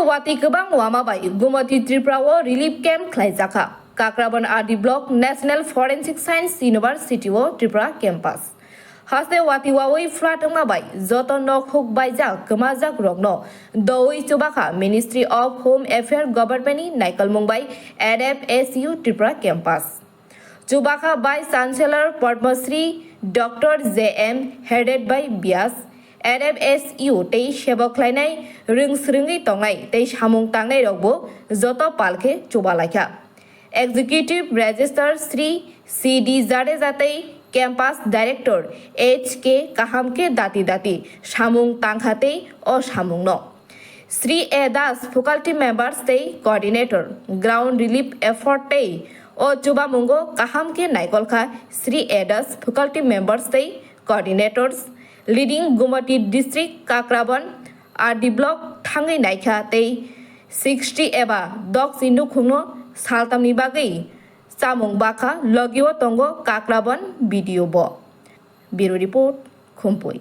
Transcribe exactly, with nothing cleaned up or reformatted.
Watwi kwbang wama bai Gumoti Tripura o relief camp khlaijakha. Kakraban R D Block National Forensic Science University o Tripura Campus. Haste watwi wawi flat wngma bai joto nok huk baijak kwmajak rokno dowi chubakha Ministry of Home Affairs Government ni naikolmung bai N F S U Tripura Campus. Chubakha Vice Chancellor Padma Shri Doctor J M Headed by Bias, N F S U tei sebo khlainai rwng swrwngwi tongnai tei samung tangnai rokbo joto palkhe chubalaikha. Executive Register Shri C D Jadeja tei Campus Director H K Kaham khe dati dati samung tangkha tei o samungno Shri A Das, Faculty Members tei Coordinator, Ground Relief Effort tei o chubamungo kaham khe naikolkha Shri A Das, Faculty Members tei Coordinators, Leading Gumoti District, Kakraban, R D Block thangwi naikha tei sixty eba doksi nukhungno saltamni bagwi chamung bakha logio tongo Kakraban B D O bo. Bureau Report, Khumpui.